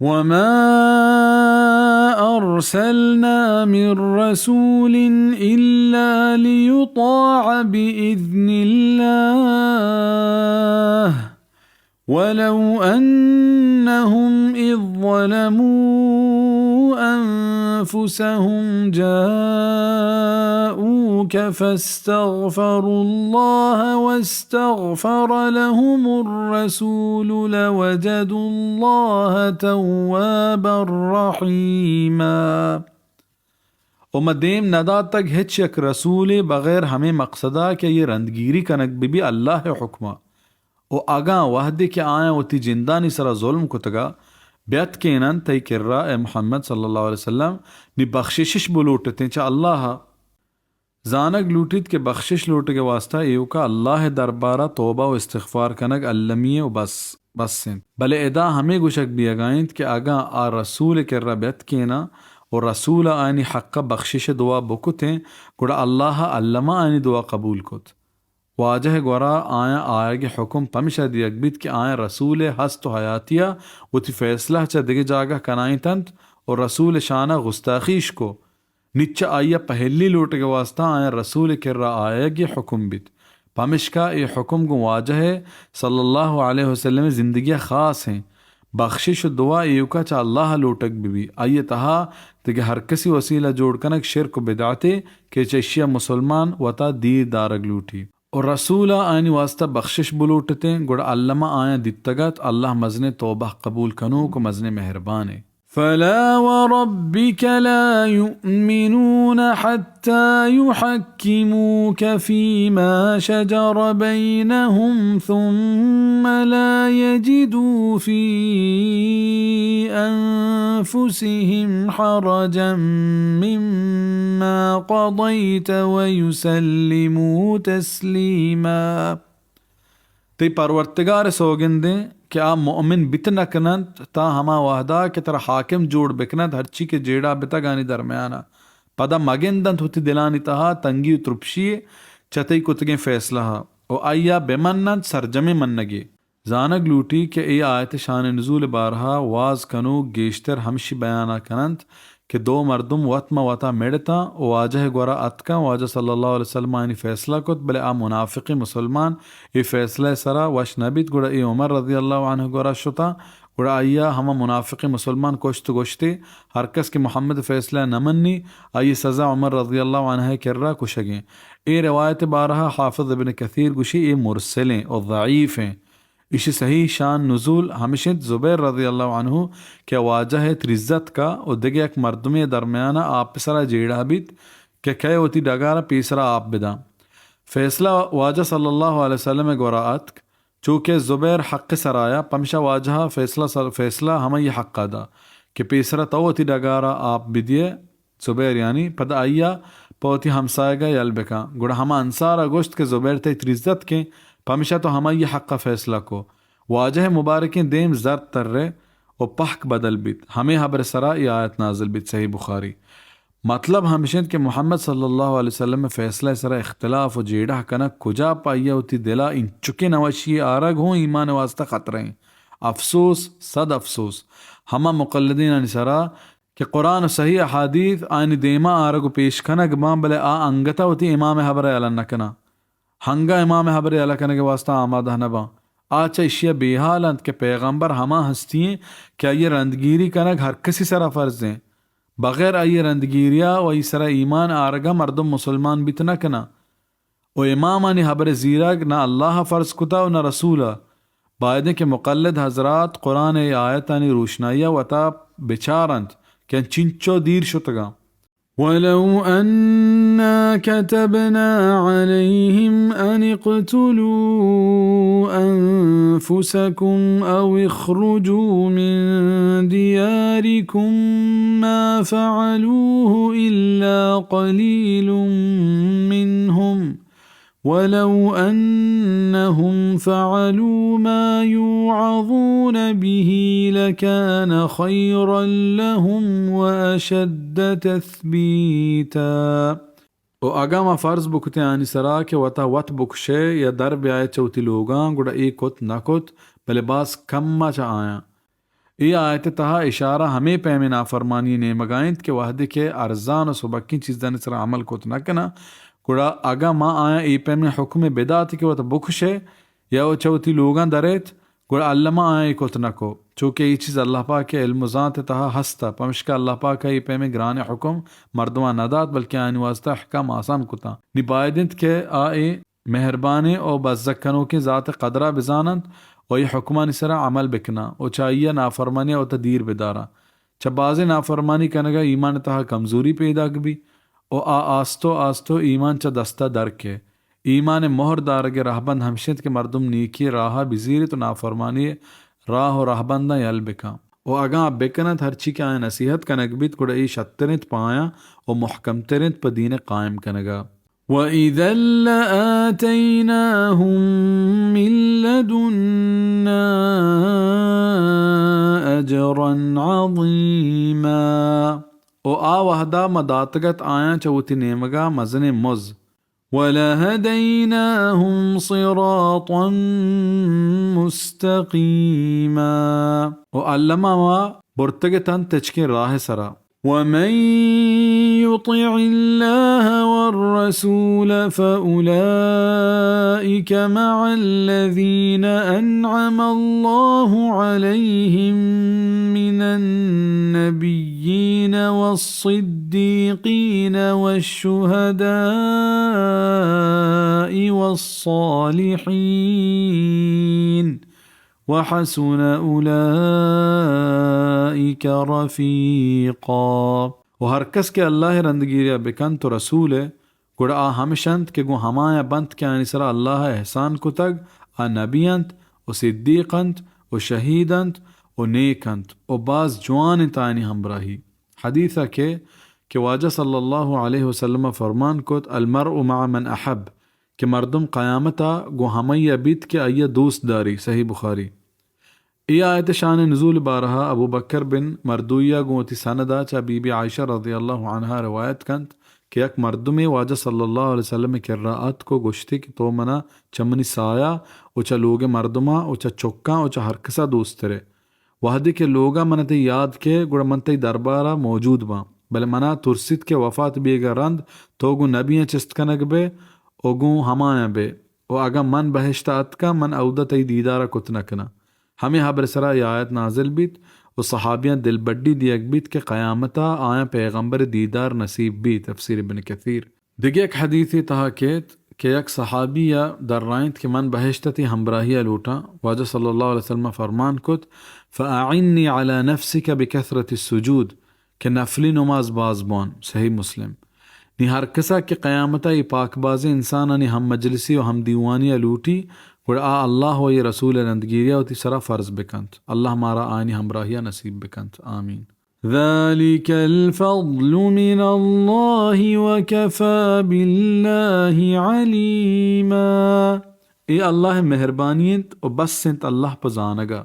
وما أرسلنا من رسول إلا ليطاع بإذن الله ولو أنهم إذ ظلموا أنفسهم جاءوك فاستغفروا الله واستغفر لهم الرسول لوجدوا الله توابا رحيما۔ و ما دیم نداتگ ہچ یک رسولے بغیر ہمے مقصدا کہ آئی رندگیری کنگ بہ بی اللہ ء حکما۔ و اگاں وہدے کہ آیاں وتی جندانی سرا ظلم کتگا بیتکیننت تئی کرا، اے محمد صلی اللہ علیہ وسلم، نی بخششش بلوٹتیں چہ اللہ ء۔ زانگ لوٹیت کہ بخشش لوٹگ ء واسطہ ایوکا اللہ ء دربارا توبہ و استغفار کنگ المی و بس، بس انت۔ بلے ادا ہمے گوشگ بیگا انت کہ اگاں آ رسول ء کرا بیتکیناں و رسول ء آیانی حق ء بخشش ء دعا بکتیں، گڑا اللہ ء الما آیانی دعا قبول کت۔ واجہ ء گورا آیاں آیگ ء حکم پمشا دیگ بیت کہ آیاں رسول ء ہست و حیاتی ء وتی فیصلہ چہ دگہ جاگہ کنائینتنت و رسول ء شان ء گستاخیش کو۔ نی چہ آئی ء پہلی لوٹگ ء واسطہ آیاں رسول ء کرا آیگ ء حکم بیت۔ پمشکا اے حکم گوں واجہ ء صلی اللہ علیہ وسلم ء زندگی ء خاص ہیں۔ بخشش و دعا ایوکا چہ اللہ ء لوٹگ بہ بی۔ آئی ء تہا دگہ ہر کسی وسیلہ جوڑ کنگ شرک و بدعتے کہ چہ اشی ء مسلمان وتا دیر دارگ لوٹی۔ و رسول ء آیانی واسطہ بخشش بلوٹتیں، گڑا الما آیاں دیتگ ات، اللہ مزنیں توبہ قبول کنوک و مزنیں مہربانے۔ فلا وربك لا يؤمنون حتى يحكموك فيما شجر بينهم ثم لا يجدوا في أنفسهم حرجا مما قضيت ويسلموا تسليما۔ تئی پرورتگار ء سوگندیں کہ آ مؤمن بیت نہ کننت تا ہما وہدا کہ ترا حاکم جوڑ بکننت ہرچی کہ جیڑہ بتگ آنی درمیانا۔ پدا مگندنت وتی دلانی تہا تنگی و ترپشی ء چہ تئی کتگیں فیصلہ ء و آئی ء بہ مننت سرجمیں منگے۔ زانگ لوٹی کہ اے آیت شان نزول بارہا واز کنوک گیشتر ہمشی بیانا کننت کہ دو مردم وت ماں وتا مڑتاں و واجہ ء گورا اتکاں، واجہ صلی اللہ علیہ وسلم آیانی فیصلہ کت، بلے آ منافقیں مسلمان اے فیصلہ ء سرا وش نہ بیت، گڑا اے عمر رضی اللہ عنہ ء گورا شتاں، گڑا آئی ء ہما منافقیں مسلمان کشت و گوشتے، ہر کس کہ محمد ء فیصلہ ء نہ منی، آئی ء سزا عمر رضی اللہ عنہ ء کرا کشگیں۔ اے روایت ء بارہا حافظ ابن کثیر گوشی اے مرسلیں و ضعیفیں۔ ایشی صحیح شان نزول ہمش انت زبیر رضی اللہ عنہ کہ واجہ ء تریزت کا و دگہ یک مردمے درمیان ء آپ سرا جیڑہ بیت کہ کئے وتی ڈگار ء پیسرا آپ بداں۔ فیصلہ واجہ صلی اللہ علیہ وسلم ء گورا اتک، چو کہ زبیر حق سرایا، پمشا واجہ ء فیصلہ سر-، فیصلہ ہمائی حق ء دا کہ پیسرا تو وتی ڈگار ء آپ بدیئے۔ زبیر یعنی پدا آئی ء پہ وتی ہمسایگ ء یل بکن۔ گڑا ہما انصار ء گوشت کہ زبیر تئی تریزت کیں، پمیشا تو ہمائی ء حق ء فیصلہ کو۔ واجہ ء مبارکیں دیم زرد ترے و پہک بدل بیت۔ ہمے ہبر ء سرا اے آیت نازل بیت، صحیح بخاری۔ مطلب ہمش انت کہ محمد صلی اللہ علیہ وسلم ء فیصلہ ء سرا اختلاف و جیڑہ کنگ کجا پہ آئی ء وتی دل ء انچکیں نوشی آرگ ہوں ایمان ء واسطہ خطرہ ایں۔ افسوس، صد افسوس، ہما مقلدینانی سرا کہ قرآن و صحیح احادیث آیانی دیما آرگ و پیش کنگ باں، بلے آ انگتا وتی امام ء ہبر ء یلہ نہ کناں۔ ہنگا امام ء ہبر ء یلہ کنگ ء واسطہ آمادہ نہ باں۔ آ چہ اشی ء بے حال انت کہ پیغمبر ہما ہستی ایں کہ آئی ء رندگیری کنگ ہر کسی سرا فرض ایں۔ بغیر آئی ء رندگیریا و آئی سرا ایمان آرگا مردم مسلمان بیت نہ کناں۔ و امامانی ہبر زیرگ نہ اللہ ء فرض کتا و نہ رسول ء۔ بایدیں کہ مقلد حضرات قرآن ء آیتانی روشنائی ء وتا بچار انت کہ چنچو دیر شتگاں۔ ولو أنا كتبنا عليهم أن اقتلوا أنفسكم أو اخرجوا من دياركم ما فعلوه إلا قليل منهم ولو أنهم فعلوا ما يوعظون به لكان خيرا لهم وأشد تثبيتا۔ و اگاں ما فرض بکتیں آنی سرا کہ وتا وت بکشئے یا در بیائے چہ وتی لوگاں، گڑا اے کت نہ کت، بلے باز کم ء چہ آیاں۔ اے آیت ءِ تہا اشارہ ہمے پیمیں نافرمانی ءِ نیمگا انت کہ وہدے کہ ارزان و سبکیں چیزانی سرا عمل کت نہ کناں، گڑا اگاں ما آیاں اے پیمیں حکمے بدات کہ وت بکشئے یا چہ وتی لوگاں درئیت، گڑا الما آیاں اے کت نہ کو، چو کہ اے چیز اللہ پاک ءِ علم و زانت ءِ تہا ہست ات، پمشکا اللہ پاک ءَ اے پیمیں گرانیں حکم مردماں نہ دات، بلکیں آیانی واسطہ احکام آسان کتاں۔ نی باید انت کہ آ اے مہربانیں و بزگ کنوکیں ذات ءِ قدرا بزاننت و اے حکمانی سرا عمل بکناں و چہ آئی ءَ نافرمانی ءَ وتا دیر بداراں۔ چہ بازیں نافرمانی کنگا ایمان ءِ تہا کمزوری پیداک بی و آ آستو آستو ایمان چہ دستا در کئے۔ ایمان ءِ مہر دارگ ءِ رہبند ہمش انت کہ مردم نیکی ءِ راہا بزیریت و نافرمانی ءِ راہ و رہبنداں یل بکن۔ و اگاں آ بکننت، ہرچی کہ آیاں نصیحت کنگ بیت، گڑا اے شتر انت پہ آیاں و محکمتر انت پہ دین ءِ قائم کنگا۔ وَإِذًا لَآتَيْنَاهُم مِّن لَّدُنَّا أَجْرًا عَظِيمًا۔ و آ وہدا ما داتگ ات آیاں چہ وتی نیمگا مزنیں مز۔ وَلَهَدَيْنَاهُمْ صِرَاطًا مُّسْتَقِيمًا۔ و الما ما برتگ اتنت تچکیں راہ ءِ سرا۔ وَمَن يُطِعِ اللَّهَ وَالرَّسُولَ فَأُولَٰئِكَ مَعَ الَّذِينَ أَنْعَمَ اللَّهُ عَلَيْهِم مِّنَ النَّبِيِّينَ وَالصِّدِّيقِينَ وَالشُّهَدَاءِ وَالصَّالِحِينَ وَحَسُنَ أُولَٰئِكَ رَفِيقًا۔ و ہر کس کہ اللہ ءِ رندگیریا بکنت و رسول ءِ، گڑا آ ہمش انت کہ گوں ہمایاں بنت کہ آیانی سرا اللہ ءَ احسان کتگ، آ نبی انت و صدیق انت و شہید انت و نیک انت و باز جوان انت آیانی ہمراہی۔ حدیثا کہ، کہ واجہ صلی اللہ علیہ وسلم فرمان کت، المرء مع من احب، کہ مردم قیامتا گوں ہمئیا بیت کہ آئیا دوست داری۔ صحیح بخاری۔ اے آیت ءِ شان نزول بارہا ابوبکر بن مردویہ گوں وتی سندا چہ بی بی عائشہ رضی اللہ عنہا روایت کنت کہ یک مردمے واجہ صلی اللہ علیہ وسلم ءِ کرا اتک و گوشتی کہ تو منا چہ منی سایا و چہ لوگ ءِ مردماں و چہ چکاں و چہ ہر کسا دوسترے۔ وہدے کہ لوگا من تئی یاد کئے، گڑا من تئی دربارا موجود باں، بلے منا ترسیت کہ وفات بیگا رند تو گوں نبیاں چست کنگ بئے و گوں ہمایاں بئے و اگاں من بہشتا اتکاں، من اودا تئی دیدارا کت نہ کناں۔ ہمے ہبر ءِ سرا اے آیت نازل بیت و صحابیاں دلبڈی دیگ بیت کہ قیامتا آیاں پیغمبر ءِ دیدار نصیب بیت۔ تفسیر ابن کثیر۔ دگہ یک حدیثے تہا کیت کہ یک صحابی ءَ درائینت کہ من بہشت ءَ تئی ہمراہی ءَ لوٹاں۔ واجہ صلی اللہ علیہ وسلم ءَ فرمان کت، فأعنی علی نفسک بکثرة السجود، کہ نفلی نماز باز بوان۔ صحیح مسلم۔ نی ہر کسا کہ قیامتا اے پاک بازیں انسانانی ہم مجلسی و ہم دیوانی ءَ لوٹی، گڑا آ اللہ و آئی رسول ءِ رندگیریا وتی سرا فرض بکنت۔ اللہ مارا آیانی ہمراہیا نصیب بکنت۔ آمین۔ ذلك الفضل من الله وكفى بالله عليما۔ اے اللہ ءِ مہربانی انت و بس انت اللہ پہ زانگا۔